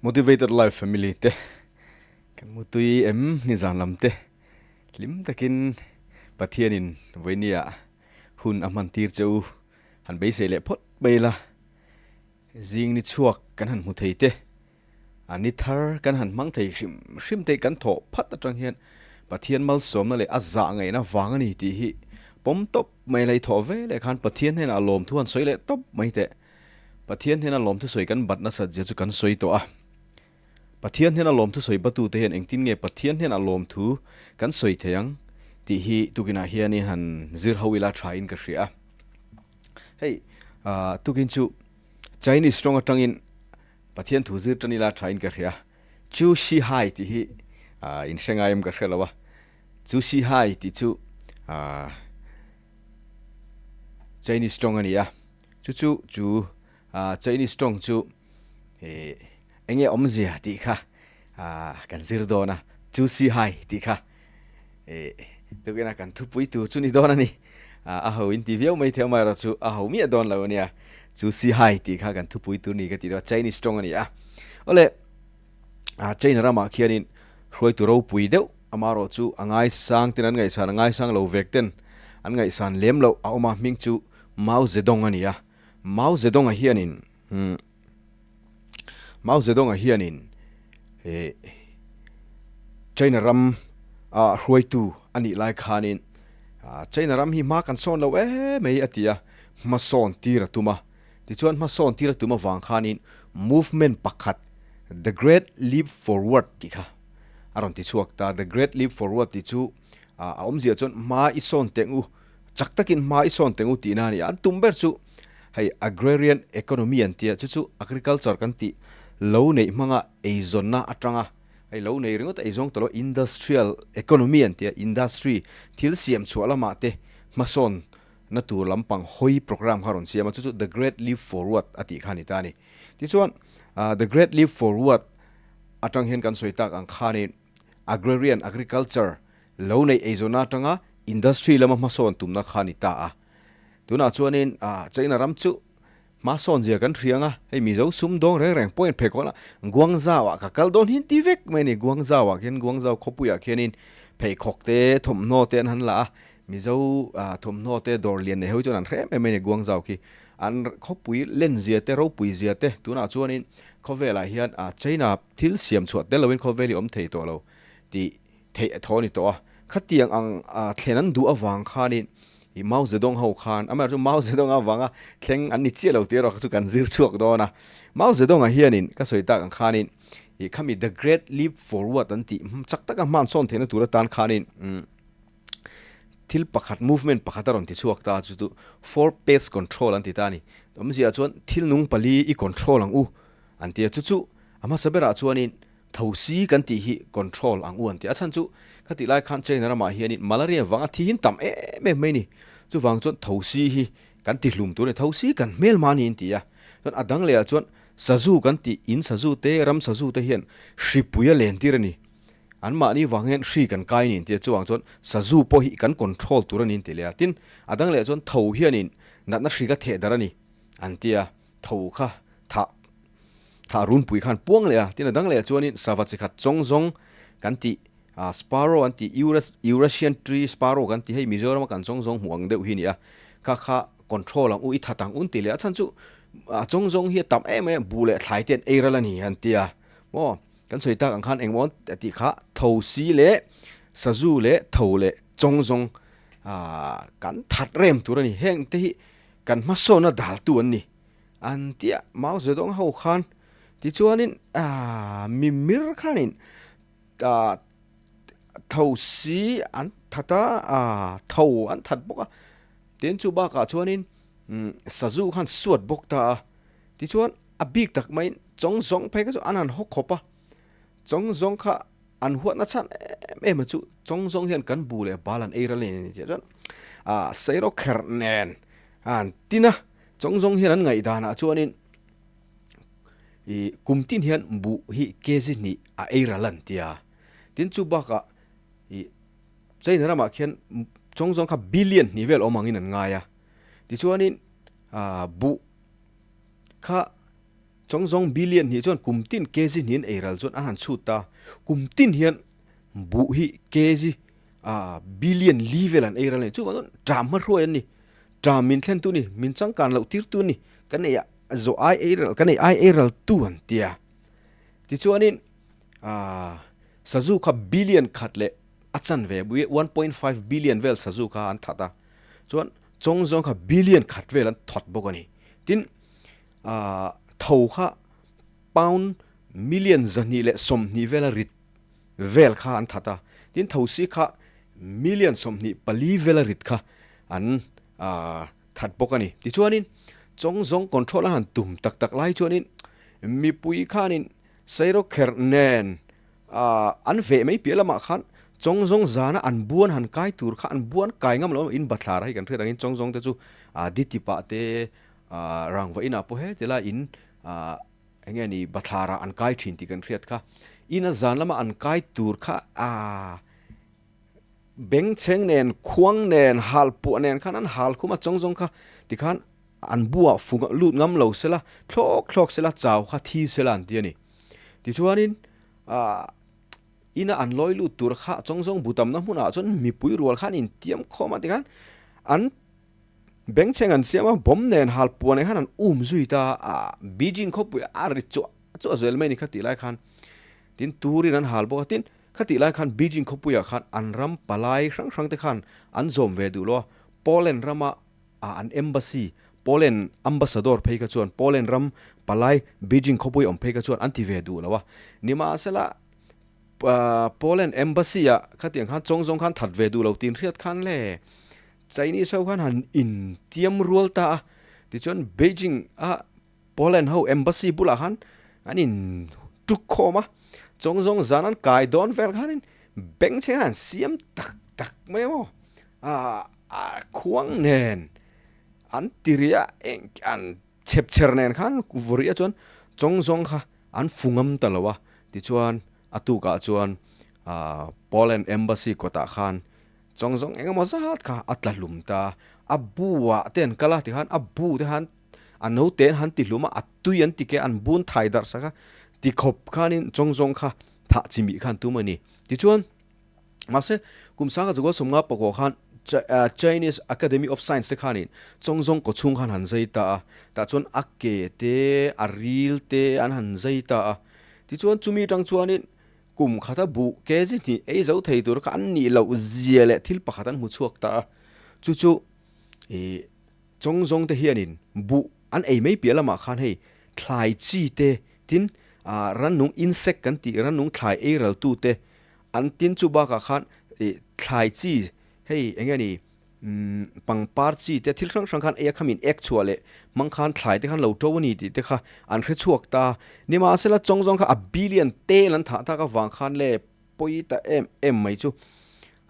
Motivated Life Family te kan mutui em nizan lam te hlim takin Pathianin vawinia hun a hman tir che u han beisei leh phawt mai ila zing ni chhuak kan han hmu thei te a ni thar kan han hmang thei hrim hrim te kan thawh phat atang hian Pathian malsawmna leh a zah ngaihna vang a ni tih hi pawm tawp mai ila i thawh ve leh khan Pathian hnenah lawmthu han sawi leh tawp mai teh. Pathian hnena lawmthusawi kan bat nasat zia chu kan sawi tawh a. Pathian hnena lawmthusawi batute hian engtin nge Pathian hnena lawmthu kan sawi thei ang tih hi tukinah hianin han zir ho ila tha in ka hria a. Hei tukin chu Chinese tawng atangin Pathian thu zir tan ila tha in ka hria. Chu Shi Hai tih hi in hre ngai em ka hre lo a. Chu Shi Hai tih chu Chinese tawng a ni a. Chu chu chu Chinese tawng chu ih eng nge awmzia tih kha kan zir dawn a, chu si hai tih kha ih tukina kan thupui tur chu ni dawn a ni. A ho in ti viau mai thei amaherawh chu a ho miah dawn lo a nia. Chu si hai tih kha kan thupui tur ni ka tih dawn a, Chinese tawng a ni a. Awle China ramah khianin hruaitu ropui deuh amaherawh chu a ngaisang ten an ngaihsan a ngaisang lo vek ten an ngaihsan lem loh a awm a, hming chu Mao Zedong a ni a, Mao Zedong-a hianin umm Mao Zedong-a hianin eh China ram a hruaitu a nih lai khanin China ram hi hma kan sawn lo em mai a ti a, hmasawn tir a tum a. Tichuan hmasawn tir a tum avang khanin movement pakhat The Great Leap Forward tih kha a rawn ti chhuak ta. The Great Leap Forward tih chu a awmzia chuan hma i sawn teh ang u Chak takin hma i sawn teng u tihna a ni a, an tum ber chu hei agrarian economy an tia, chu chu agriculture kan tih lo neih hmanga eizawnna atanga hei lo nei ringawt a eizawng tawh lo industrial economy an tia, industry thil siam chhuah lamah te hmasawn na tur lampang hawi program kha a rawn siam a, chu chu the great leap forward a tih kha a ni ta a ni. Tichuan the great leap forward atang hian kan sawi tak ang khanin agrarian agriculture Lo neih eizawnna atanga industry lama hmasawn tumna kha a ni ta a. Tunah chuanin China ram chu hmasawn zia kan hria ang a, hei Mizo sum dawng reng reng pawhin phei kawlah Guangzhou-ah ka kal dawn hi an ti vek mai a ni. Guangzhou-ah khian Guangzhou khawpuiah khianin pheikhawk te thawmhnaw te an han la a, Mizo thawmhnaw te dawr lian nei ho chuan an hre em em mai a ni Guangzhou khi. An khawpui len zia te ropui zia te tunah chuanin khawvelah hian China thil siam chhuah tel loin khawvel hi awm thei tawh lo tih theih a thaw a ni tawh a. Khatiang ang thlen an duh avang khanin i Mao Zedong ho khan, amaherawhchu Mao Zedong avanga thleng an ni chiah lo tih erawh chu kan zir chhuak dawn a. Mao Zedong-a hianin ka sawi tak ang khanin i khami The Great Leap Forward an tih chak taka hman sawn theihna tur atan khanin thil pakhat movement pakhat a rawn ti chhuak ta chu chu Four Pest Control an ti ta a ni. Awmzia chuan thil nung pali i control ang u an ti a, chu chu a hmasa berah chuanin Thosi kan tih hi control ang u an ti. A chhan chu khatih lai khan China ramah hianin malaria vang a thi hin tam em em mai ni. Chuvang chuan thosi hi kan ti hlum tur a ni. Thosi kan hmel mah a ni an ti a. Chuan a dang lehah chuan sazu kan tih in sazu te ram sazu te hian hripui a len tir a ni. Anmahni vang hian hri kan kai a ni an ti a. Chuvang chuan sazu pawh hi kan control tur a ni an ti leh a. Tin, a dang lehah chuan tho hianin natna hri ka theh darh a ni an ti a. Tho kha thah thah runpui khan puang leh a, tin a dang leh ah chuanin sava chi khat chawng zawng kan tih ah sparrow an tih Eurasian tree sparrow kan tih hei Mizoram a kan chawng zawng hmuh ang deuh hi a ni a, kha kha control ang u i that ang un tih leh a chhan chu a chawng zawng hi a tam em em a buh leh thlai te an ei ral a ni an ti a maw kan sawi tak ang khan engmaw a tih kha tho si leh sazu leh tho leh chawng zawng ah kan that rem tur a ni heng te hi Kan hmasawnna daltu an ni. An tia Mao Zedong ho khan tichuanin mimir khanin tho si an that a, tho an that bawk a. Tin chu bakah chuanin sazu khan suat bawk ta a. Tichuan a bik tak maiin chawng zawng phei kha chu an han haw khawp a. Chawng zawng kha an huatna chhan em em a chu chawng zawng hian kan bu leh bal an ei ral a ni tih chuan ah seirawk kherh nen an tin a chawng zawng hian an ngaihdanah chuanin ih kum tin hian buh hi kg hnih a ei ral an ti a tin chu bakah ih China ramah khian chawng zawng kha billion hnih vel awm angin an ngai a tichuanin ah buh kha. Chawngzawng billion hnih chuan kum tin kg hnihin ei ral chuan an han chhut ta. Kum tin hian buh hi kg billion li vel an ei ral a ni. Chuvang chuan ṭam hmahruai an ni. Ṭam min thlentu ni, min changkan loh tirtu ni, kan ei zawh ai ei ral, kan ei ai ei ral tu an ti a. Tichuanin sazu kha billion khat leh a chanve bui 1.5 billion vel sazu kha an that a. Chuan chawngzawng kha billion khat vel an thawt bawk a ni. Tin, tho kha pound million 220 vela rit vel kha an that a, tin thosi kha million 24 vela rit kha an that bawk a ni. Tichuanin chawngzawng control a han tum tak tak lai chuanin mipui khanin sairawkherh nen an veh mai piah lamah khan chawngzawng zana an buan han kai tur kha an buan kai ngam lo in bathlar a hei kan hriat angin chawngzawng te chu ditipah te Rangva inah pawh heti lai in eng nge ni bathlarah an kai thin tih kan hriat kha. Ina zan lama an kai tur kha bengchheng nen, khuang nen, hal puah nen khan an hal khum a chawng zawng kha tikhan an buah fung lut ngam lo sela, thlawk thlawk sela, chau kha thi sela an ti a ni. Tichuanin ina an lawi lut tur kha chawng zawng bu tamna hmunah chuan mipui rual khan intiam khawm a tikhan an Bengchheng an siam a, bomb nen hal puan nen khan an um zui ta a, Beijing khawpui a ri chuah chuah zel mai a ni kha tih lai khan tin turin an hal bawk a, tin kha tih lai khan Beijing khawpuiah khan an ram palai hrang hrang te khan an zawm ve duh lo a, Poland rama an embassy, Poland ambassador phei kha chuan Poland ram palai Beijing khawpui awm phei kha chuan an ti ve duh lo a, nimahsela Poland embassy ah khatiang khan chawng zawng khan that ve duh lo tin hriat khan le. Chinese ho khan han intiam rual ta a, tichuan Beijing a Poland ho embassy bulah khan an in tuk khawm a, chawng zawng zan an kai dawn vel khanin bank chheng an siam tak tak mai a maw, ah khuang nen an ti ri a, eng an chhep chher nen khan vawrih a chuan chawng zawng kha an fu ngam ta lo a, tichuan a tukah chuan Poland embassy kawtah khan Chawng zawng eng emaw zat kha a tla hlum ta, a bu ah te an kal a tikhan a bu te khan a naute an han ti hlum a, a tui an ti ke an bun thai darh sak a, ti khawp khanin chawng zawng kha thah chi mih khan tum a ni. Tichuan, mahse kum sangha chukua sawmnga pakua khan Chinese Academy of Science te khanin chawng zawng kaw chhung khan han zai ta a, tah chuan a ke te, a ril te an han zai ta a, tichuan chumi atang chuanin Kum khata buh ke chi hnih ei zo thei tur kha an nih loh zia leh thil pakhat an hmu chhuak ta a, chu chu ih chawng zawng te hianin buh an ei mai piah lamah khan hei thlai chi te tin ah rannung insect kan tih rannung thlai ei ral tu te an tin chu bakah khan ih thlai chi hei eng nge ni Umm pangpar chi te thil hrang hrang khan ei a khamin ek chhuah leh hmang khan thlai te khan lo to a ni tih te kha an hre chhuak ta. Nimahsela chawng zawng kha a billion tel an thah tak avang khan le pawi ta em em mai chu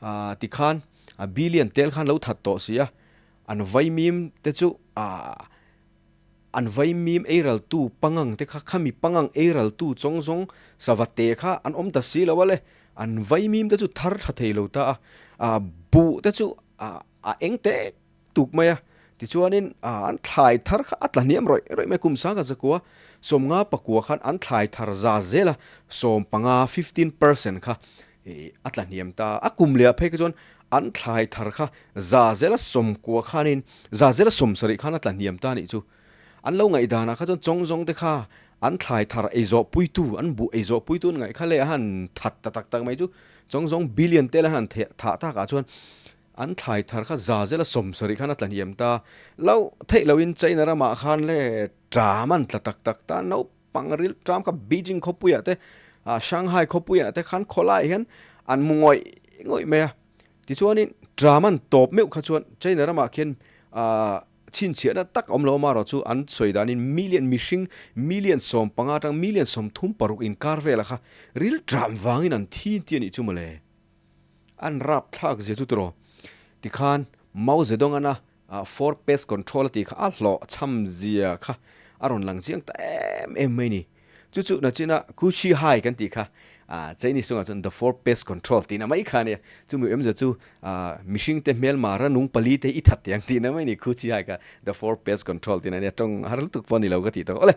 ah tikhan a billion tel khan lo that tawh si a, an vaimim te chu ah an vaimim eiraltu pangang te kha khami pangang eiraltu chawng zawng sava te kha an awm ta si lo a le. An vaimim te chu thar tha thei lo ta a, ah buh te chu ah a eng tek tuk mai a, tichuanin ah an thlai thar kha a tla hniam rawih rawih mai a, kum sangha zakua sawmnga pakua khan an thlai thar za zel a, 15, 15% kha ih a tla hniam ta a, a kum leh ah phei kha chuan an thlai thar kha za zela sawmkua khanin za zela 70 khan a tla hniam ta a nih chu. An lo ngaihdan ah kha chuan chawng zawng te kha an thlai thar ei zawh puitu, an buh ei zawh puitu an ngaih kha le a han that ta tak tak mai chu chawng zawng billion te la han thah tak ah chuan an thlai thar kha za zela 70 khan a tla hniam ta. Lo theih loin China ramah khan le ṭam an tla tak tak ta, naupang ril ṭam kha Beijing khawpuiah te, Shanghai khawpuiah te khan khawlai hian an mu ngawih ngawih mai a. Tichuanin ṭam an tawp meuh kha chuan China ramah khian ah Chhinchhiahna tak awm lo amarawh chu an sawi danin million mihring million 15 atang million 36 inkar vela kha ril tram vangin an thi ti a nih chu mawle. An rap thlak zia chu tiraw. Tikhan Mao Zedong ana four pest control a tih kha a hlawh chham zia kha a rawn lang chiang ta em em mai ni. Chu chu nachina Kuchi Hai kan tih kha Chinese chungah chuan the four pest control tihna mai kha a nia. Chumi awmzia chu mihring te hmelma ranung pali te i that tiang tihna mai a ni. Khu chi hai kha the four pest control tihna a nia. Tawng har lutuk pawh a ni lo ka tih tawh. Awle,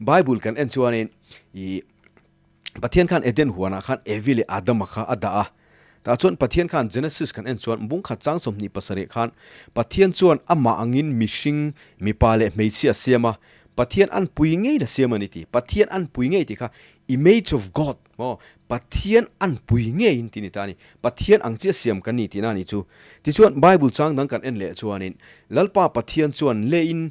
Bible kan en chuanin ih Pathian khan Eden huanah khan Evi leh Adama kha a dah a. Tah chuan Pathian khan Genesis kan en chuan bungkhat chang 27 khan Pathian chuan amah angin mihring mipa leh hmeichhia a siam a, Pathian an pui ngei la siam a ni ti. Pathian an pui ngei tih kha image of God maw Pathian an pui ngeiin ti ni ta a ni. Pathian ang chiah siam kan ni tihna a nih chu. Tichuan Bible chang dang kan en leh chuanin Lalpa Pathian chuan leiin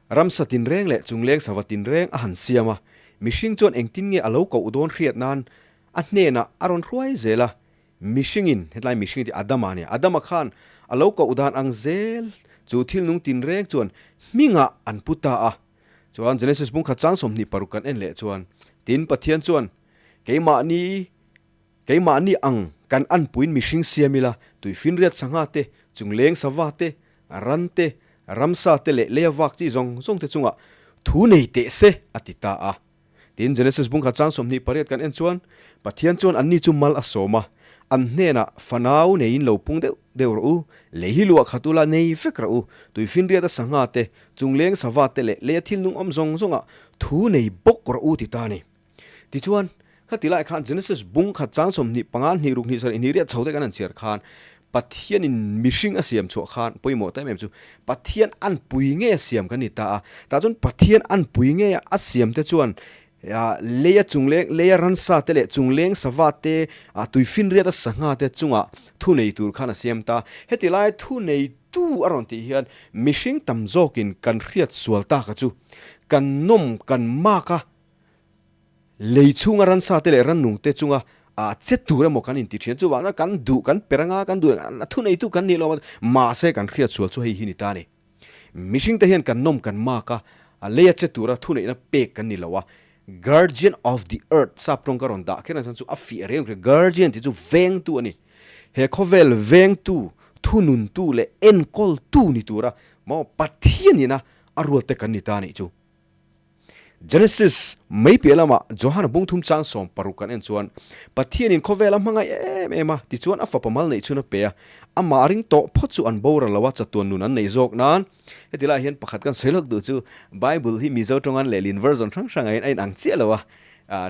Ramsa tinreng leh chungleng sava tinreng a han siam a, mihring chuan engtin nge a lo koh dawn hriat nan a hnenah a rawn hruai zel a, mihringin, hetlai mihring tih Adama a nia, Adama khan a lo koh dan ang zel chu thil nung tinreng chuan hmingah an pu ta a. Chuan Genesis bung khat chang 26 kan en leh chuan, Tin, Pathian chuan, Keimahni, keimahni ang kan anpuiin mihring siam ila, tuifinriat sangha te, chungleng sava te, Ran te, ramsa te leh leia vak chi zawng zawng te chungah thu nei teh se, a ti ta a. Tin, Genesis bungkhat chang 28 kan en chuan, Pathian chuan anni chu mal a sawm a, an hnenah fanau neiin lo pung deuh deuh rawh u, lei hi luah khat ula nei vek rawh u, tuifinriata sangha te, chungleng sava te leh leia thil nung awm zawng zawngah thu nei bawk rawh u ti ta a ni. Tichuan, khati lai khan Genesis bung khat chang 25 hnih ruk hnih sarih hnih riat chho te kan han chhiar khan Pathianin mihring a siam chhuah khan pawimawh ta em em chu Pathian an pui ngei a siam kan ni ta a. Tah chuan Pathian an pui ngei a siam te chuan leia chungleng leia ransa te leh chungleng sava te tuifinriat a sangha te chungah thu nei tur khan a siam ta. Heti lai thu nei tu a rawn tih hian mihring tam zawkin kan hriat sual ta kha chu kan nawm kan mak a. Lei chhunga ransa te leh rannung te chunga ah che tur emaw kan inti thin a, chuvangin kan duh kan per anga kan duh a thuneitu kan nih lo a, mahse kan hriat sual chu hei hi ni ta a ni. Mihring te hian kan nawm kan mak a, leia che tura thuneihna pek kan ni lo a, Guardian of the earth sap tawng ka rawn dah kher ang chuan chu a fiah reng reng, Guardian tih chu vengtu a ni. He khawvel vengtu, thununtu leh enkawltu ni tura maw Pathian ina a rual te kan ni ta a nih chu. Genesis mai piah lamah Johana bung thum chang 16 kan en chuan Pathianin khawvel a hmangaih em em a, tichuan a fapa mal neih chhun a pe a, amah ring tawh phawt chu an boral lo a, chatuan nun an neih zawk nan. Heti lai hian pakhat kan sawi lawk duh chu Bible hi Mizo tawngan lehlin version hrang hrangah hian a inang chiah lo a,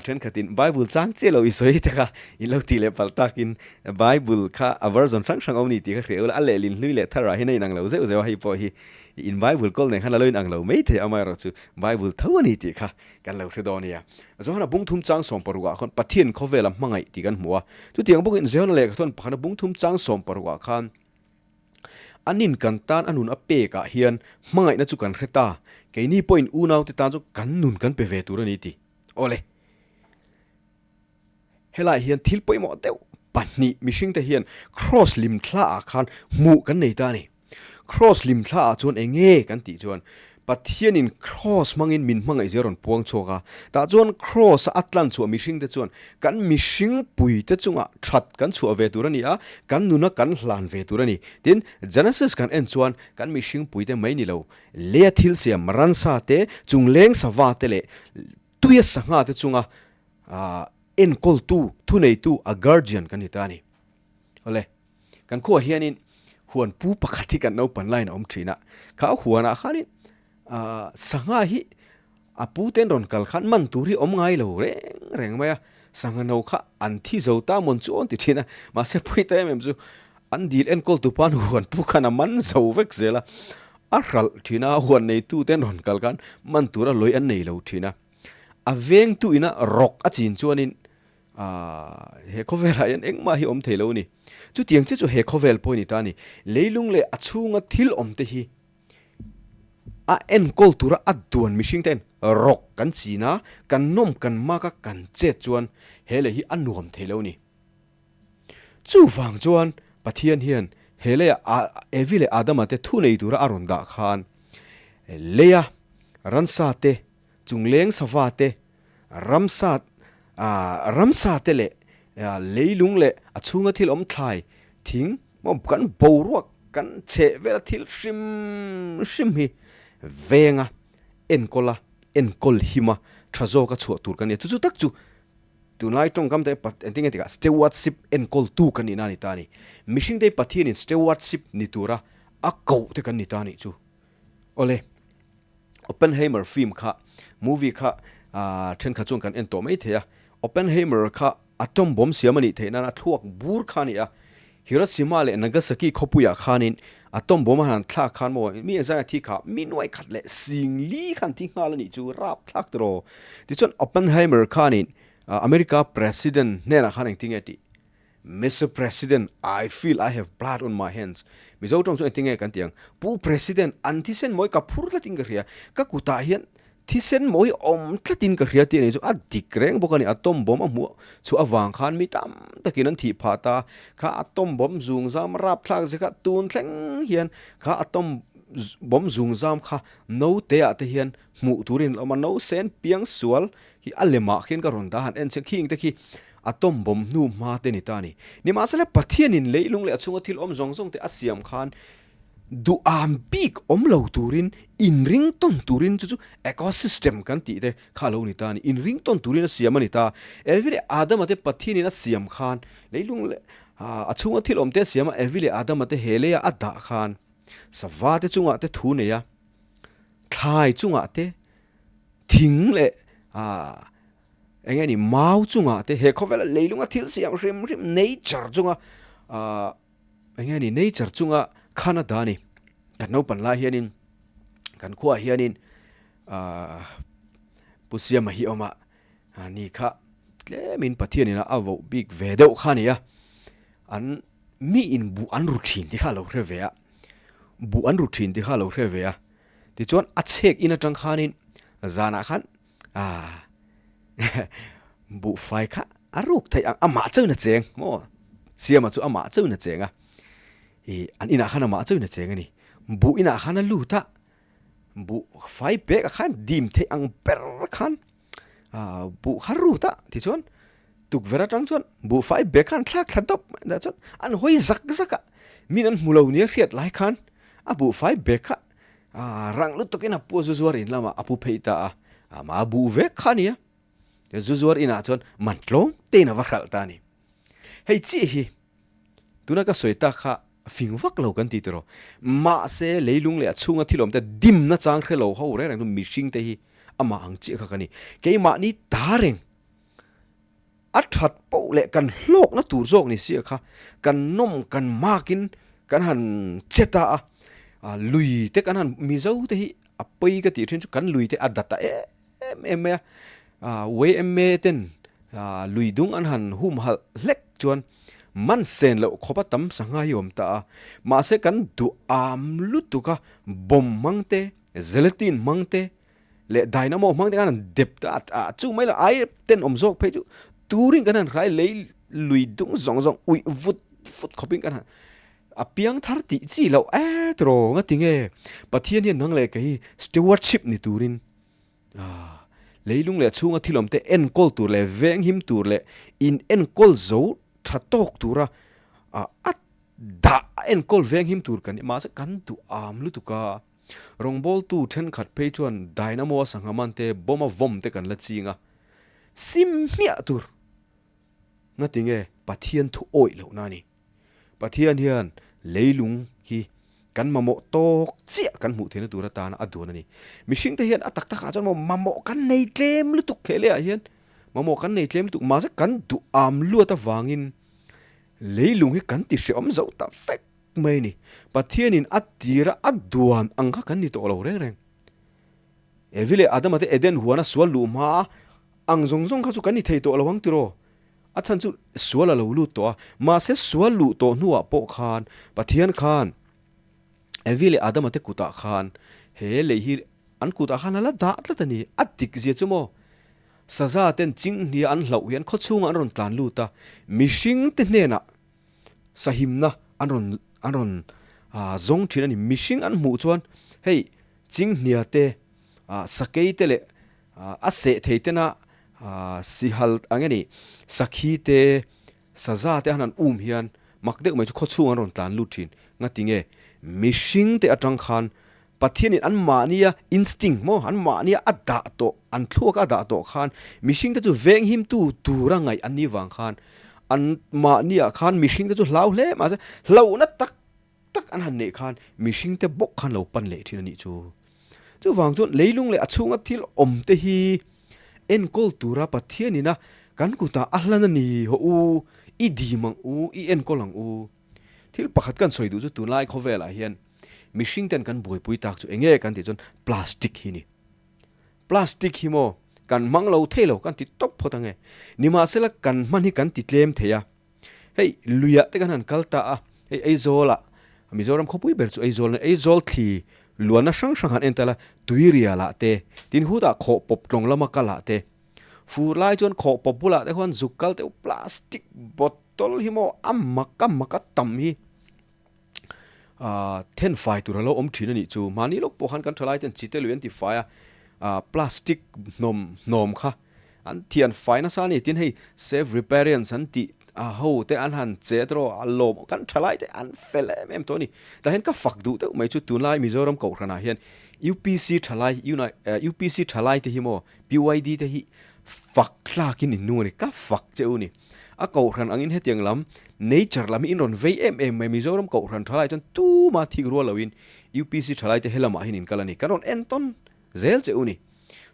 thenkhatin Bible chang chiah lo i sawi te kha in lo tih leh palh takin Bible kha a version hrang hrang awm ni tih kha hria ula, a lehlin hlui leh tharah hian a inang lo zeuh zeuh a, hei pawh hi In Bible kawl nen khan a lo inang lo mai thei amaherawh chu Bible tho a ni tih kha kan lo hre dawn nia. Johana bung thum chang 16 ah khawn Pathian khawvela hmangaih tih kan hmu a. Chutiang bawkin Johana lehkha thawn pakhana bung thum chang 16 ah khan an in kan tan a nun a pek ah hian hmangaihna chu kan hre ta, keini pawhin unaute tan chu kan nun kan pe ve tur a ni ti. Awle. Helai hian thil pawimawh deuh pahnih mihringte hian Kraws limthla ah khan hmuh kan nei ta a ni. Kraws limthla ah chuan eng nge kan tih chuan Pathianin Kraws hmangin min hmangaihzia rawn puang chhuak a, tah chuan Kraws a atlan chhuah mihringte chuan kan mihring puite chungah that kan chhuah ve tur a ni a, kan nuna kan hlan ve tur a ni. Tin, Genesis kan en chuan kan mihring puite mai ni lo, leia thil siam ransa te, chungleng sava te leh tuia sangha te chunga enkawltu, thuneitu, a guardian kan ni ta a ni. Awle, kan khuaah hianin huan pu pakhat hi kan naupan laiin a awm thin a, kha huanah khanin sangha hi a pu ten rawn kal khan man tur hi awm ngai lo reng reng mai a, sangha no kha an thi zo ta mawn chu awn ti thin a, mahse pui ta em em chu an dil enkawltu pa'n huan pu khan a man zo vek zel a, a hralh thin a, huan neitu ten rawn kal khan man tura lawi an nei lo thin a. A vengtu ina rawk a chin chuanin he khawvelah hian engmah hi awm thei lo a ni. Chutiang chiah chu he khawvel pawh a ni ta a ni. Leilung leh a chhunga thil awm te hi a enkawl tura a duan mihring ten rawk kan chin a, kan nawm kan mak a kan chet chuan he lei hi a nuam thei lo a ni. Chuvang chuan Pathian hian he leia Evi leh Adama te thu nei tura a rawn dah khan leia ransa te, chungleng sava te, ramsa ramsa te leh leilung leh a chhunga thil awm thlai thing maw kan boruak kan chheh vela thil hrim hrim hi venga enkawl a enkawl hima tha zawka chhuah tur kan ni a. Chu chu tak chu. Tunlai tawngkam te engtin nge tikah stewardship enkawltu kan nihna a ni ta a ni. Mihring te hi Pathianin stewardship ni tura a koh te kan ni ta a nih chu. Awle, Oppenheimer film kha, movie kha thenkhat chuan kan en tawh mai thei a. Oppenheimer kha atom bomb siam a nih theih nan a thluak bur kha a ni a. Hiroshima leh Nagasaki khawpuiah khanin atom bomb a han thlak khan maw mi engzai a thi kha mi nuai khat leh sing li khan thi nghal a nih chu rap thlak tiraw. Tichuan Oppenheimer khanin America President hnenah khan engtin nge tih? Mister President, I feel I have blood on my hands. Mizo tawng chu engtin nge kan ti ang? Pu President, an thisen mawi ka phur tlatin ka hria. Ka kutah hian thisen mawi awm tlatin ka hria tih a ni chu a dik reng bawk a ni. Atom bomb a hmuh chhuah avang khan mi tam takin an thih phah ta. Kha atom bomb zungzam rapthlak zia kha tun thleng hian kha atom bomb zungzam kha note ah te hian hmuh turin a awm a. No sen piang sual hi a lemah khian ka rawn dah han en che khing te khi atom bomb hnu hma te ni ta a ni. Nimahsela Pathianin leilung leh a chhunga thil awm zawng zawng te a siam khan duham bik awm lo turin inring tawn turin chu chu ecosystem kan tih te kha a lo ni ta a ni. Inring tawn turin a siam a ni ta. Evi leh Adama te Pathianin a siam khan leilung leh a chhunga thil awm te a siam a, Evi leh Adama te he leia a dah khan sava te chungah te thu nei a, thlai chungah te thing leh eng nge ni mau chungah te he khawvela leilunga thil siam hrim hrim nature chunga eng nge ni nature chunga khan a dah a ni kan naupang lai hianin kan khuaah hianin Pu Siama hi a awm a ni kha tlemin Pathianin a voh bik ve deuh kha a ni a an mi in buh an ru thin tih kha a lo hre ve a buh an ru thin tih kha a lo hre ve a tichuan a chhek in atang khanin zanah khan ah buhfai kha a ruk theih ang amah chauhin a cheng maw siama chu amah chauhin a cheng a ih an inah khan amah chauhin a cheng a ni buh inah khan a lut a buhfai bag ah khan dim theih ang ber khan ah buh kha rut a tichuan tukverh atang chuan buhfai bag khan thlak thla dawp mai dah chuan an hawi zak zak a min an hmu lo nia hriat lai khan a buhfai bag kha ah rang lutuk in a pu a zu zuar in lamah a pu phei ta a amah a buh vek kha a nia zu zuar inah chuan man tlawm te in a va hralh ta a ni hei chiah hi tuna ka sawi tak kha fing vak lo kan ti tiraw mahse leilung leh a chhunga thil awm te dimna chang hre lo ho reng reng chu mihring te hi amah ang chiah kha ka ni keimahni ta reng a that poh leh kan hlawkna tur zawk ni sia kha kan nawm kan makin kan han che ta a lui te kan han Mizo te hi a pawi ka tih thin chu kan lui te a data em em mai a yma ten lui dung an han hum halh hlek chuan man sen loh khawp a tam sangha hi a awm ta a mahse kan duh am lutuk a bomb hmang te gelatin hmang te leh dynamo hmang te khan an dep ta a chu mai lo ai ten awm zawk phei chu turin kan han hrai lei lui dung zawng zawng uih vut vut khawpin kan han a piang thar tih chi loh e tiraw nga tinge Pathian hian nang leh kei hi stewardship ni turin leilung leh chhunga thil awm te enkawl tur leh venghim tur leh in enkawl zo tha tawk tura a dah a enkawl venghim tur kan ni mahse kan duh am lutuk a. Rawngbawltu thenkhat phei chuan dynamo a sangha man te, bomb a vawm te kan la ching a, sim hmiah tur. Ngatinge Pathian thu awih lohna a ni. Pathian hian leilung hi kan mamawh tawk chiah kan hmuh theihna tur atana a duan a ni. Mihring te hian a tak takah chuan maw mamawh kan nei tlem lutuk he leiah hian mamawh kan nei tlem lutuk mahse kan duh am luat avangin leilung hi kan ti hrehawm zo ta vek. Mai ni. Pathianin a tira a duan ang kha kan ni tawh lo reng reng. Evi leh Adama te Eden huana sual luh hma ang zawng zawng kha chu kan ni thei tawh lo ang tiraw? A chhan chu sual a lo lut tawh a, mahse sual luh tawh hnuah pawh khan Pathian khan Evi leh Adama te kutah khan he lei hi an kutah khan a la dah tlat a ni. A dik zia chu maw? Saza ten chinghnia an hlauh hian khawchhungah an rawn tlan lut a, mihring te hnenah sahimna an rawn an rawn ah zawng thin a ni. Mihring an hmuh chuan hei chinghnia te ah sakei te leh ah a seh thei tena ah sihal ang nge ni sakhi te saza te han an um hian mak deuh mai chu khawchhung an rawn tlan lut thin. Ngatinge mihring te atang khan. Pathianin an mahnia instinct maw an mahnia a dah tawh an thluak a dah tawh khan mihringte chu venghimtu tura ngaih an nih vang khan an mahniah khan mihringte chu hlau hle mahse hlauhna tak tak an han neih khan mihringte bawk khan lo pan leh thin a nih chu. Chuvang chuan leilung leh a chhunga thil awm te hi enkawl tura Pathianina kan kutah a hlan a ni hawh u, i dim ang u, i enkawl ang u. Thil pakhat kan sawi duh chu tunlai khawvelah hian mihring ten kan buaipui tak chu enge kan tih chuan plastic hi ni. Plastic hi maw kan hmang lo thei lo kan ti tawp phawt ange. Nimahsela kan hman hi kan ti tlem thei a. Hei luiah te kan han kal ta a, hei Aizawlah Mizoram khawpui ber chu Aizawl a ni. Aizawl thli luanna hrang hrang han en ta la, Tuirialah te, tin hutah khawh pawp tlawng lama kalah te, fur lai chuan khawh pawp bulah te khuan zuk kal teuh plastic bottle hi maw a mak a mak a tam hi ah then fai tur a lo awm thin a nih chu. Mahni lawk pawh khan kan thalai ten chite lui an ti fai a, ah plastic hnawm hnawm kha an thian fai nasa a ni. Tin hei save riparians an tih a ho te an han che tawh a lawm kan thalai te an fel em em tawh a ni. Tah hian ka fak duh deuh mai chu tunlai Mizoram Kohhranah hian UPC thalai UPC thalai te hi maw PYD te hi fak tlakin in nung a ni, ka fak che u ni. A kohhran angin hetiang lam nature lam hi in rawn vei em em mai, Mizoram kohhran thalai chuan tuma thik rual loin UPC thalai te helamah hian in kal a ni, kan rawn en tawn zel che u ni.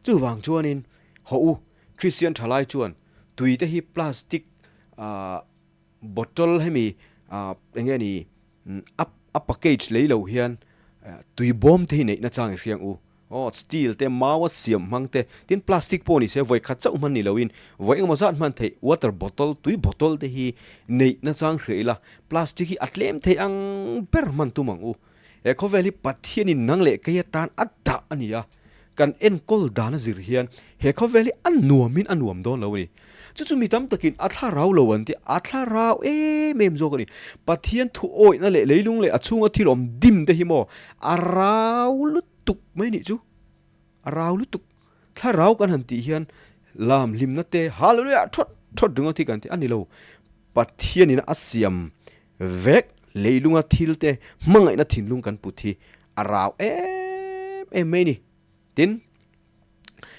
Chuvang chuanin hawh u, Kristian thalai chuan tui te hi plastic ah bottle hemi ah enge ni a package lei lo hian tui bawm te hi neih na chang i hriang u. Aw steel te mau a siam hmang te tin plastic pawh ni se vawi khat chauh hman ni loin vawi engemaw zat hman theih water bottle tui bottle te hi neih na chang hria ila plastic hi a tlem thei ang ber hman tum ang u. He khawvel hi Pathianin nang leh kei atan a dah a ni a, kan enkawl dan a zir hian he khawvel hi a nuamin a nuam dawn lo a ni. Chu chu mi tam takin a thlarau lo an ti, a thlarau em em zawk a ni. Pathian thu awihna leh leilung leh a chhunga thil awm dim te hi maw a rau lutuk mai nih chu, a rau lutuk. Thlarau kan han tih hian lam hlimna te hallelujah thawt thawt ringawt hi kan ti a ni lo. Pathianin a siam vek leilunga thil te hmangaihna thinlung kan put hi a rau em em mai a ni. Tin,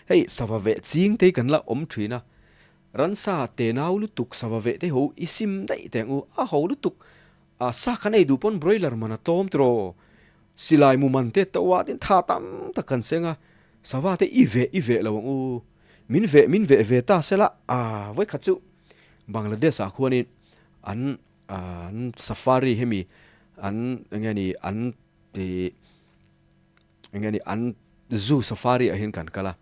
hei sava veh ching te hi kan la awm thin a, ransa tenau lutuk sava veh te ho i sim daih teh ang u, a ho lutuk a sa kan ei duh pawn broiler man a tlawm tiraw, silai mu man te to a tin tha tam tak kan seng a, sava te i veh i veh lo ang u, min veh min veh ve ta sela a vawikhat chu Bangladesh ah khuanin an an safari hemi an enge ni an ti enge ni an zoo safari ah hian kan kal a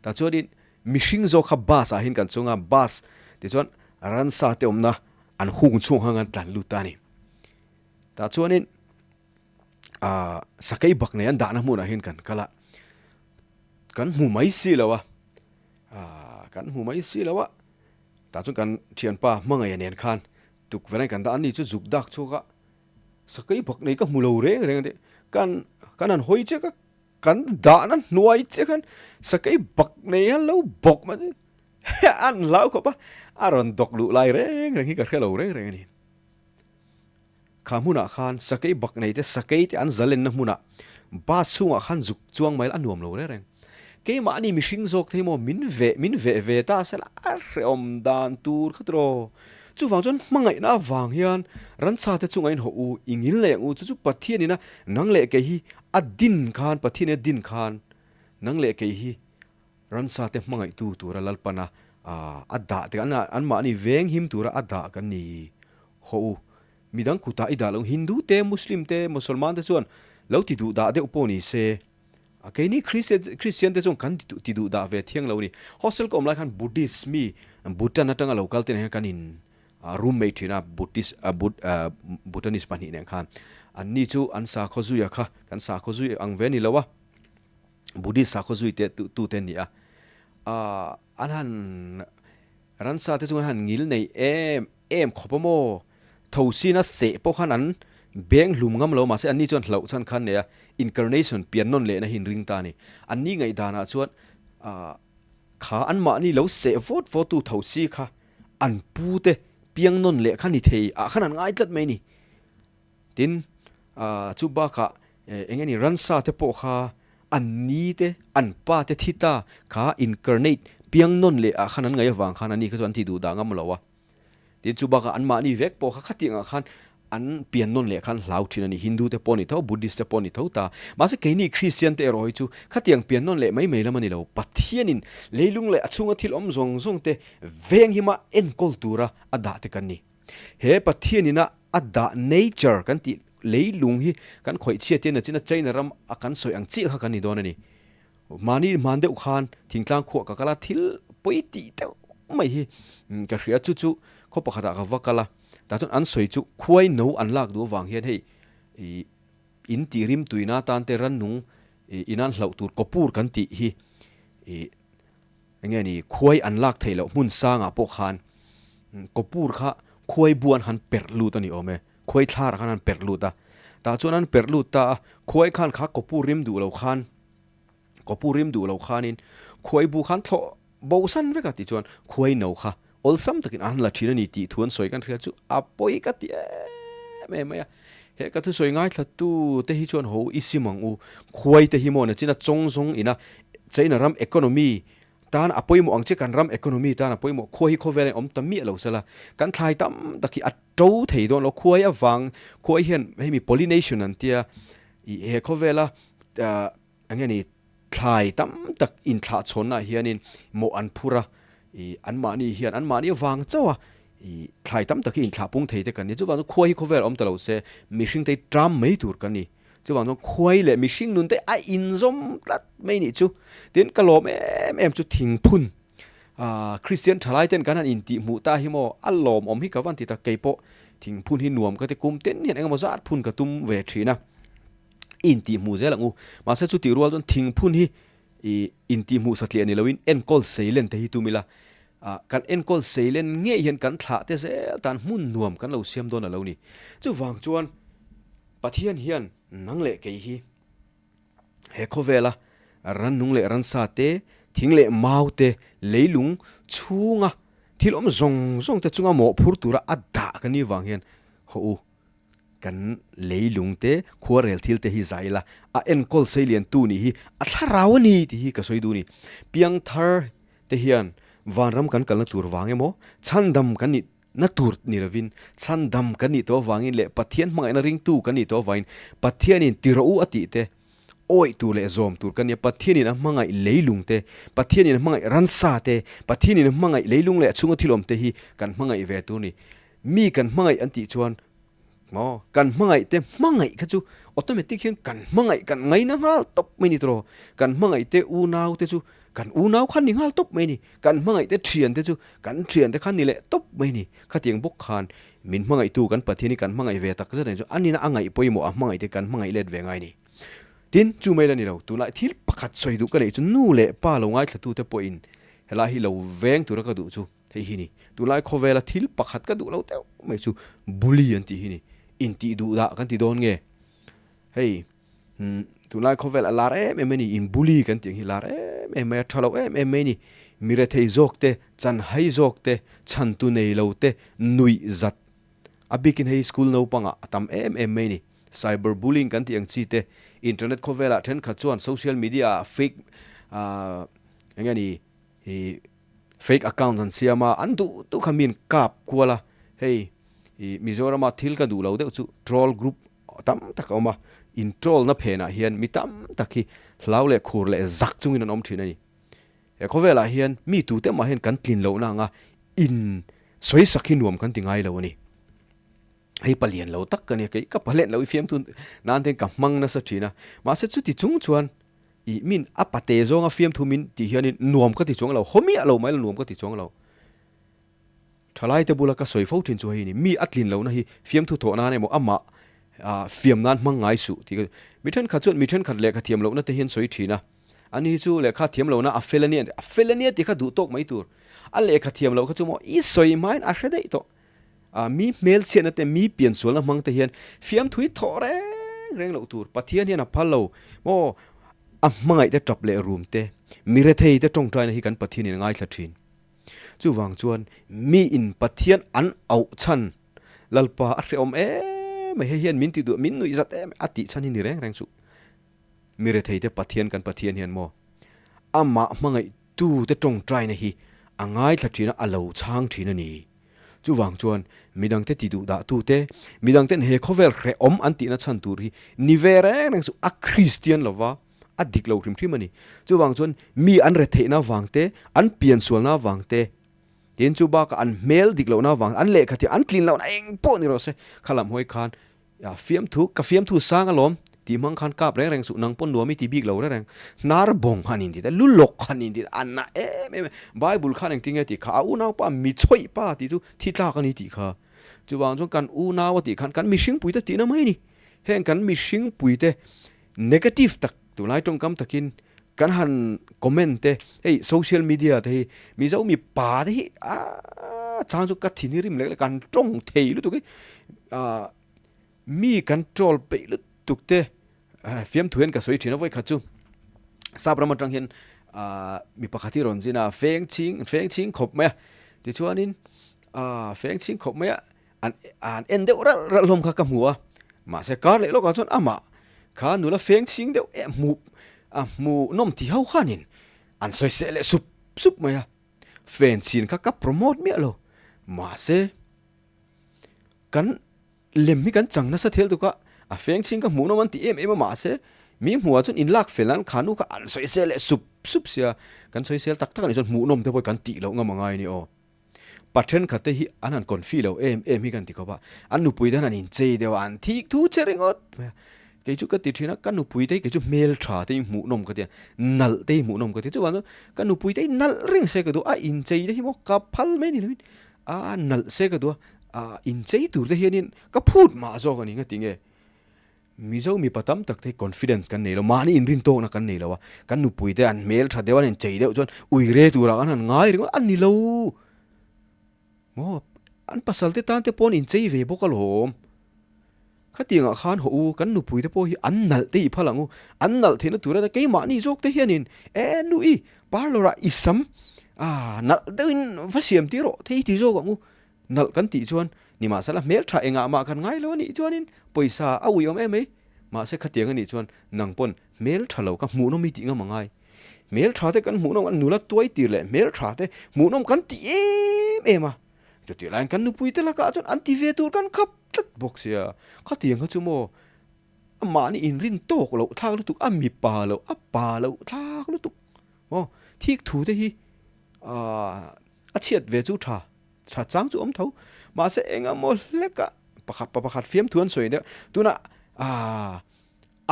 tah chuanin mihring zawk kha bus ah hian kan chuang a bus tichuan ransa te awmna an hung chhung ang an tlan lut ta a ni tah chuanin ah sakei bak nei an dahna hmunah hian kan kal a kan hmu mai si lo a ah kan hmu mai si lo a tah chuan kan thianpa hmangaih nen khan tukverh ah kan dah a ni chu zuk dak chhuak a sakei bak nei ka hmu lo reng reng a ti kan kan han hawi chiak a kan dahna hnuai chiah khan sakei bak nei a lo bawk mai a an hlau khawp a a rawn dawk luh lai reng reng hi ka hre lo reng reng a ni kha hmunah khan sakei bak nei te sakei te an zalenna hmunah bus chhungah khan zuk chuang mai la a nuam lo reng reng keimahni mihring zawk thei maw min veh min veh ve ta sela a hrehawm dan tur kha tiraw chuvang chuan hmangaihna avang hian ransa te chungah in hawh u i ngil leh ang u chu chu Pathianina nang leh kei hi a din khan Pathianina din khan nang leh kei hi ransa te hmangaihtu tura Lalpana a dah te an anmahni veng him tura a dah kan ni hawh u midang kutah i dah lo Hindu te Muslim te Mosolman te chuan lo ti duh dah deuh pawh ni se A keini Kristian te chuan kan ti duh dah ve thiang lo a ni. Hostel ka awm lai khan Buddhist mi Bhutan atanga lo kal te nen hian kan in roommate thin a, Buddhist Bhutanese pahnih nen khan. An ni chu an sakhaw zuia kha kan sakhaw zui ang ve a ni lo a, Buddhist sakhaw zui te tu te an ni a. An han ransa te chu an han ngil nei em em khawp a maw? Thosina seh pawh khan an beng hlum ngam lo mahse anni chuan hlauh chhan khan nei a, incarnation pian nawn lehna hi in ring ta a ni. Anni ngaihdanah chuan ah kha anmahni lo seh vawt vawt tu thosi kha an pu te piang nawn leh kha ni thei ah khan an ngai tlat mai a ni. Tin ah chu bakah Eng nge ni ransa te pawh kha an ni te, an pa te thi ta kha incarnate piang nawn leh ah khan an ngaih avang khan ani kha chu an ti duh dah ngam lo a. Tin chu bakah an mahni vek pawh kha khatiang ah khan an pian nawn leh khan hlau thin a ni. Hindu te pawh ni tho, Buddhist te pawh ni tho ta. Mahse keini Kristian te erawh hi chu khatiang pian nawn leh mai mai lam a ni lo. Pathianin leilung leh a chhunga thil awm zawng zawng te veng hima enkawl tura a dah te kan ni. He Pathianina a dah nature kan tih leilung hi kan khawih chhiat hian nachina China ram a kan sawi ang chiah kha kan ni dawn a ni. Mahni hman deuh khan thingtlang khuah ka kal a, thil pawi tih deuh mai hi ka hria chu chu khaw pakhatah ka va kal a, tah chuan an sawi chu khuai no an lak duh avang hian hei ih in tih rim tuina tan te rannung ih inan hlauh tur kawpur kan tih hi ih Enge ni, khuai an lak theih loh hmun sangah pawh khan kawpur kha khuai bu an han perh lut a ni awm e, khuai thlarah khan an perh lut a, tah chuan an perh lut ta a, khuai khan kha kawpur rim duh lo khan, kawpur rim duh lo khanin khuai bu khan thlawh bo san vek a tichuan khuai no kha awlsam takin an la thin a ni tih thu an sawi kan hria chu a pawi ka ti em em mai a, he ka thusawi ngaithla tu te hi chuan ho i sim ang u, khuai te hi maw nachina chawng zawng ina China ram economy tan a pawimawh ang che kan ram economy tan a pawimawh khuai hi khawvel in awm ta miah lo sela kan thlai tam tak hi a to thei dawn lo khuai avang khuai hian hemi pollination an tia ih he khawvela ah eng nge ni thlai tam tak inthlah chhawnnaah hianin mawh an phur a ih anmahni hian anmahni avang chauh a ih thlai tam tak hi inthlah pung thei te kan ni chuvang chu khuai hi khawvel awm ta lo se mihring te hi tram mai tur kan ni. Chuvang chuan khuai leh mihring nun te a inzawm tlat mai nih chu. Tin ka lawm em em chu thingphun ah Kristian thalai ten kan han intih hmuh ta hi maw a lawmawm hi ka van ti tak keipawh thingphun hi nuam ka ti kum tin hian engemaw zat phun ka tum ve thin a intih hmuh zel ang u. Mahse chutih rual chuan thingphun hi ih intih hmuh satliah ni loin enkawl seilen te hi tum ila ah kan enkawl seilen ngei hian kan thlah te zel tan hmun nuam kan lo siam dawn a lo ni. Chuvang chuan. Pathian hian nang leh kei hi he khawvela rannung leh ransa te, thing leh mau te, leilung chhunga thil awm zawng zawng te chunga mawhphur tura a dah ka ni vang hian haw u, kan leilung te, khuarel thil te hi zai ila, a enkawl seilian tu nih hi a thlarau a ni tih hi ka sawi duh a ni. Piangthar te hian vanram kan kalna tur vang emaw, chhandam kan nih Na tur ni lovin, chhandam kan nih tawh avangin leh Pathian hmangaihna ringtu kan nih tawh avangin Pathianin ti rawh u a tih te, awih tur leh zawm tur kan ni a. Pathianin a hmangaih leilung te, Pathianin a hmangaih ransa te, Pathianin a hmangaih leilung leh a chhunga thil awm te hi kan hmangaih ve tur a ni. Mi kan hmangaih an tih chuan maw kan hmangaih te hmangaih kha chu automatic hian kan hmangaih kan ngaina nghal tawp mai ni tawh. Kan hmangaih te unau te chu Kan unau khan ni nghal tawp mai ni. Kan hmangaih te thian te chu kan thian te khan ni leh tawp mai ni. Khatiang bawk khan min hmangaihtu kan Pathian hi kan hmangaih ve tak zet a ni chu a nina a ngaih pawimawh a hmangaih te kan hmangaih let ve ngai ni. Tin, chu mai la ni lo, tunlai thil pakhat sawi duh ka neih chu nu leh pa lo ngaithlatu te pawhin helai hi lo veng tura ka duh chu hei hi ni. Tunlai khawvela thil pakhat ka duh lo deuh mai chu bully an tih hi ni. Intih duh dah kan ti dawn nge? Hei. Umm tunlai khawvel a lar em em a ni, in bully kan tih ang hi lar em em mai a, tha lo em em mai a ni. Mi rethei zawk te, chanhai zawk te, chhantu nei lo te, nuih zat a bikin hei school naupangah a tam em em mai a ni. Cyber bullying kan tih ang chi te, internet khawvelah thenkhat chuan social media ah fake ah eng nge ni ih fake account an siam a, an duh duh kha mi an kap kual a, hei ih Mizorama thil ka duh lo deuh chu troll group tam tak a awm a, in troll na phenah hian mi tam tak hi hlau leh khur leh zak chungin an awm thin a ni. He khawvelah hian mi tute mah hian kan tlin lohna anga in sawi sak hi nuam kan ti ngai lo a ni. Hei palian lo tak ka nia, kei ka palen lo i fiamthu nan te hian ka hmang nasa thin a, mahse chuti chung chuan i min a pate zawnga fiamthu min tih hianin nuam ka ti chuang lo, haw miah lo mai la nuam ka ti chuang lo. Thalaite bula ka sawi fo thin chu hei ni, mi a tlin lohna hi fiamthu thawh nan emaw amah fiam nan hmang ngai suh tih ka Mi thenkhat chuan mi thenkhat lehkha thiam lohna te hian sawi thin a, ani hi chu lehkha thiam lohna a fel a nia, a fel a nia tih kha duh tawk mai tur. A lehkha thiam loh kha chu maw i sawi hmain a hre daih tawh. Mi hmelchhiatna te, mi piansualna hmang te hian fiamthu hi thawh reng reng loh tur. Pathian hian a phal lo maw a hmangaih te tap leh rum te, mi rethei te tawngtaina hi kan Pathianin a ngaithla thin. Chuvang chuan mi in Pathian an auh chhan Lalpa a hrehawm em mai hei hian min ti duh min nuih zat em a tih chhan hi ni reng reng suh. Mi rethei te Pathian kan Pathian hian maw amah hmangaih tu te tawngtaina hi a ngaithla thin a a lo chhang thin a ni. Chuvang chuan midang te ti duh dah tu te midang ten he khawvel hrehawm an tihna chhan tur hi ni ve reng reng suh a Kristian lova a dik lo hrim hrim a ni. Chuvang chuan mi an retheihna vang te an piansualna vang te Tin chu bakah an hmel dik lohna avang an lehkha thiam an tlin lohna eng pawh ni rawh se kha lam hawi khan fiamthu ka fiamthu sang alawm tih hmang khan kap reng reng suh nang pawn nuam i ti bik lo reng reng hnar bawng han in ti ta lu lawk han in ti ta an na em em Bible khan engtin nge tih kha a unaupa mi chhawih pa tih chu thi tlak a ni tih kha chuvang chuan kan unau a tih khan kan mihring pui te tihna mai a ni heng kan mihring pui te negative tak tunlai tawngkam takin Kan han comment te, hei social media te hi Mizo mipa te hi aaa chang chu ka thin hi rim lek lek kan tawng thei lutuk hi aaa mi kan troll peih lutuk te fiamthu hian ka sawi thin a vawikhat chu sap ram atang hian aaa mi pakhat hi rawn zin a feng chhing feng chhing khawp mai a tichuanin aaa feng chhing khawp mai a an an en deuh ralh ralh hlawm kha ka hmu a mahse kar leh lawkah chuan amah kha nula feng chhing deuh em hmuh a hmuh nawm ti ho khanin an sawi seh leh sup sup mai a fen chhin kha ka promote miah lo mahse kan lem hi kan chang nasa thel tuk a a feng chhing kha hmuh nawm an ti em em a mahse mi hmuhah chuan in lak fel an khanu kha an sawi seh leh sup sup sia kan sawi sel tak tak anih chuan hmuh nawm te pawh kan tih loh ngam angai a ni aw. Pa thenkhat te hi an han confi lo em em hi kan ti khawp a, an nupui te han an inchei deuh a, an thik thu che ringawt mai a. Kei chu ka ti thin a, ka nupui te hi kei chu hmeltha te hi hmuhnawm ka ti a, nalh te hi hmuhnawm ka ti a, chuvang chuan ka nupui te hi nalh reng se ka duh a, a inchei te hi maw ka phal mai ni lovin a nalh se ka duh a, a inchei tur te hianin ka phut mah zawk a ni nga ti nge. Mizo mipa tam tak te hi confidence kan nei lo, mahni inrin tawkna kan nei lo a, kan nupui te an hmel tha deuh an inchei deuh chuan ui re turah an han ngai ringawt a ni lo. Maw an pasal te tan te pawh an inchei ve bawk alawm. Khatiangah khan haw u, kan nupui te pawh hi an nalh te i phal ang u, an nalh theihna tura keimahni zawk te hianin e nu i parlour ah i sam ah nalh deuhin va siam tir rawh thei ti zawk ang u. Nalh kan tih chuan nimahsela hmeltha engah mah kan ngai lo a nih chuanin pawisa a uiawm em mai. Mahse khatiang a nih chuan nang pawn hmeltha lo kha hmuhnawm i tih ngam a ngai. Hmeltha te kan hmuhnawm a nula tuai tir leh hmeltha te hmuhnawm kan ti em em a. Chutih laiin kan nupui te lakah chuan an ti ve tur kan khap tlat bawk sia. Khatiang kha chu maw amahni inrin tawk loh thlak lutuk a mipa loh a pa loh thlak lutuk maw thik thu te hi aah a chhiat ve chu tha. Tha chang chu awm tho. Mahse engemaw hleka pakhat pa pakhat fiamthu an sawi deuh. Tunah aah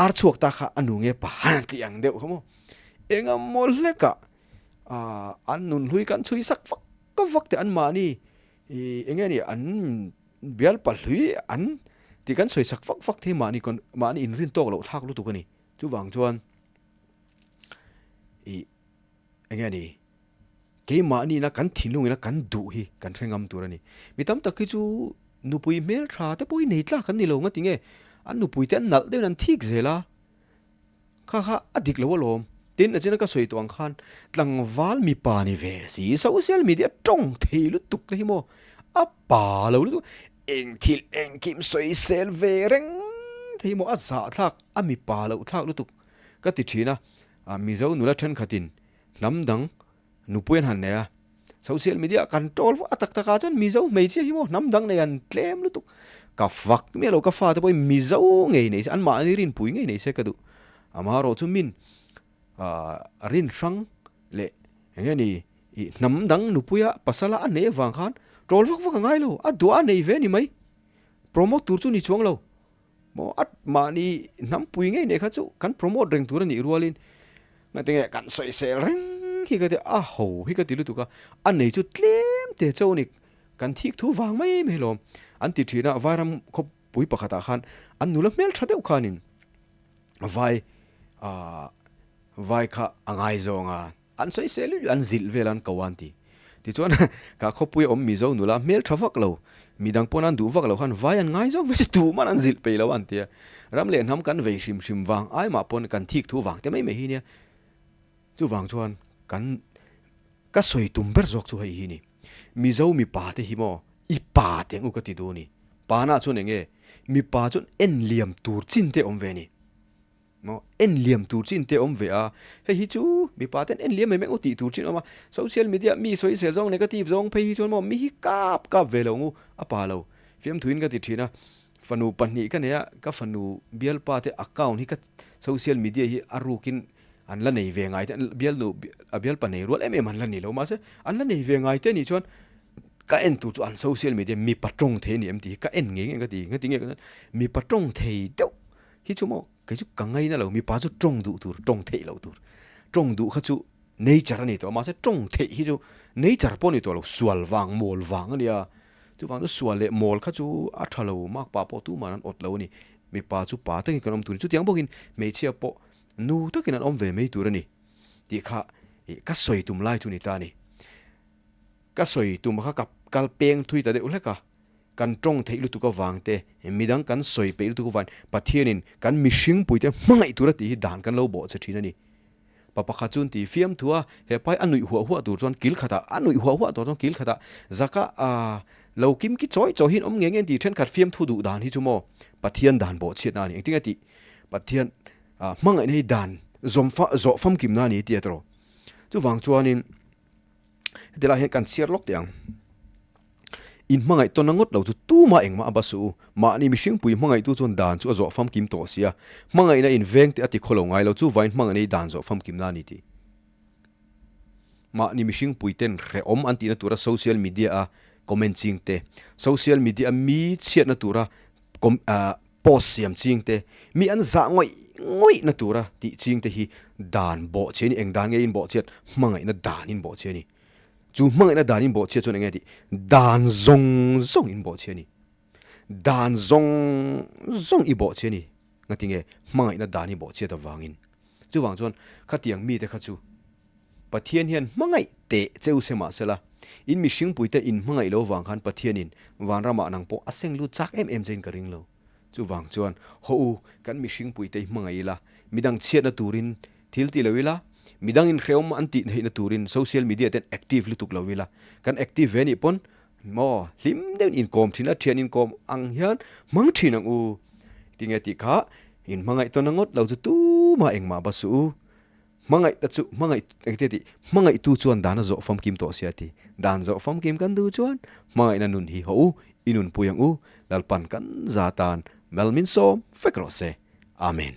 ar chhuak ta kha a nu nge pa han tih ang deuh kha maw. Engemaw hleka aah an nun hlui kan chhui sak vak vak te an mahni ih enge ni an bial pa hlui an tih kan sawi sak vak vak te hi mahni mahni inrin tawk loh thlak lutuk a ni. Chuvang chuan ih enge ni. Keimahniina kan thinlungina kan duh hi kan hre ngam tur a ni. Mi tam tak hi chu nupui hmeltha te pawh hi nei tlak an ni lo nga ti nge an nupui te an nalh deuhin an thik zel a, kha kha a dik lo alawm. Tin, a china ka sawi tawh ang khan tlangval mipa ni ve si social media tawng thei lutuk te hi maw a pa lo lutuk eng thil engkim sawisel ve reng te hi maw a zahthlak a mipa loh thlak lutuk ka ti thin a, Mizo nula thenkhatin Hnam dang nupui an han nei a, social media kan troll vak a tak tak ah chuan Mizo hmeichhia hi maw hnam dang nei an tlem lutuk. Ka fak miah lo ka fate pawhin Mizo ngei nei se an mahni rinpui ngei nei se ka duh. Amaherawh chu min ah rin hrang leh eng nge ni ih hnam dang nupuia pasala a nei avang khan troll vak vak a ngai lo, a duah a nei ve a ni mai. Promote tur chu ni chuang lo. Maw at mahni hnampui ngei nei kha chu kan promote reng tur a nih rualin ngatinge kan sawisel reng hi ka ti a ho hi ka ti lutuk a, a nei chu tlem te cho a ni kan thik thu vang mai mai lawm an ti thin a, vairam khawpui pakhatah khan an nula hmel tha deuh khanin vai ah vai kha a ngaizawng a. An sawisel luih an zilh vel an ko a an ti. Tichuan ka khawpui a awm Mizo nula hmel tha vak lo, midang pawn an duh vak lo khan vai an ngai zawk ve chu tuman an zilh peih lo a an ti a. Ram leh hnam kan vei hrim hrim vang ai mah pawn kan thik thu vang te mai mai hi nia. Chuvang chuan kan ka sawi tum ber zawk chu hei hi ni. Mizo mipa te hi maw i pa teng u ka ti duh a ni. Pa na chuan eng nge? Mipa chuan en liam tur chin te awm ve a ni. Maw en liam tur chin te awm ve a, hei hi chu mipa ten en liam mai mai u tih tur chin a awm a, social media mi sawisel zawng negative zawng phei hi chuan maw mi hi kap kap ve lo ngu a pa lo fiamthuin ka ti thin a, fanu pahnih ka nei a, ka fanu bialpa te account hi ka social media hi a rukin an la nei ve ngai te bialnu a bialpa nei rual em em an la ni lo mahse an la nei ve ngai te anih chuan ka en tur chu an social media mipa tawng thei a ni em tih hi ka en ngei ngei ka ti ngati nge mipa tawng thei deuh Hi chu maw, kei chu ka ngaina lo, mipa chu tawng duh tur, tawng theih loh tur. Tawng duh kha chu nature a ni tawh a, mahse tawng theih hi chu nature pawh a ni tawh lo, sual vang, mawl vang a nia. Chuvang chu sual leh mawl kha chu a tha lo, makpa pawh tuman an awt lo a ni. Mipa chu pa takin kan awm tur a ni. Chutiang bawkin hmeichhia pawh nu takin an awm ve mai tur a ni tih kha ka sawi tum lai chu ni ta a ni. Ka sawi tum kha ka kal peng thui ta deuh hlek a. Kan tawng theih lutuk avang te, midang kan sawi peih lutuk avangin Pathianin kan mihringpuite hmangaih tura tih hi dan kan lo bawh che thin a ni. Pa pakhat chuan ti fiam thu a, he pai a nuih huah huah tur chuan kil khatah, a nuih huah huah tur chuan kil khatah zaka a lo kim ki chawi chawi hian awm nge nge an ti thenkhat fiamthu duh dan hi chu maw Pathian dan bawh chhiatna a ni. Engtin nge tih Pathian hmangaihna hi dan zawm fa zawh famkimna a ni tia tawh. Chuvang chuanin Heti lai hian kan chhiar lawk teh ang. In hmangaih tawn a ngawt lo chu tumah engmah a ba suh u. Mahni mihringpui hmangaihtu chuan dan chu a zawh famkim tawh sia. Hmangaihna in veng teh a ti khawlo ngai lo chu vain hmangaihna hi dan zawh famkimna a ni tih. Mahni mihringpui ten hrehawm an tihna tura social media a comment ching te, social media a mi chhiatna tura post siam ching te, mi an zah ngawih ngawih na tura tih ching te hi dan bawh che a ni, eng dan nge in bawh chiat, hmangaihna dan in bawh che a ni. Chu hmangaihna dan in bawh chhiat chuan eng nge tih, dan zawng zawng in bawh che a ni. Dan zawng zawng i bawh che a ni, ngati nge hmangaihna dan i bawh chhiat avangin. Chuvang chuan khatiang mite kha chu Pathian hian hmangaih teh che u se mahsela, in mihringpuite in hmangaih lo vang khan Pathianin vanramah nang pawh a seng lut chak em em chein ka ring lo. Chuvang chuan, haw u, kan mihringpuite hi hmangaih ila, midang chhiatna turin thil ti lo ila, midang inhrehawm an tih theihna turin social media ten active lutuk lo ila, kan active ve nih pawn maw hlim deuhin inkawm thin a, thian inkawm ang hian hmang thin ang u. Tinge tih kha in hmangaih tawn a ngawt lo chu tumah engmah ba suh u. Hmangaih ta chu hmangaih engtia tih hmangaihtu chuan dan a zawh famkim tawh sia ti. Dan zawh famkim kan duh chuan hmangaihna nun hi haw u, i nunpui ang u, Lalpan kan za tan mal min sawm vek rawh se. Amen.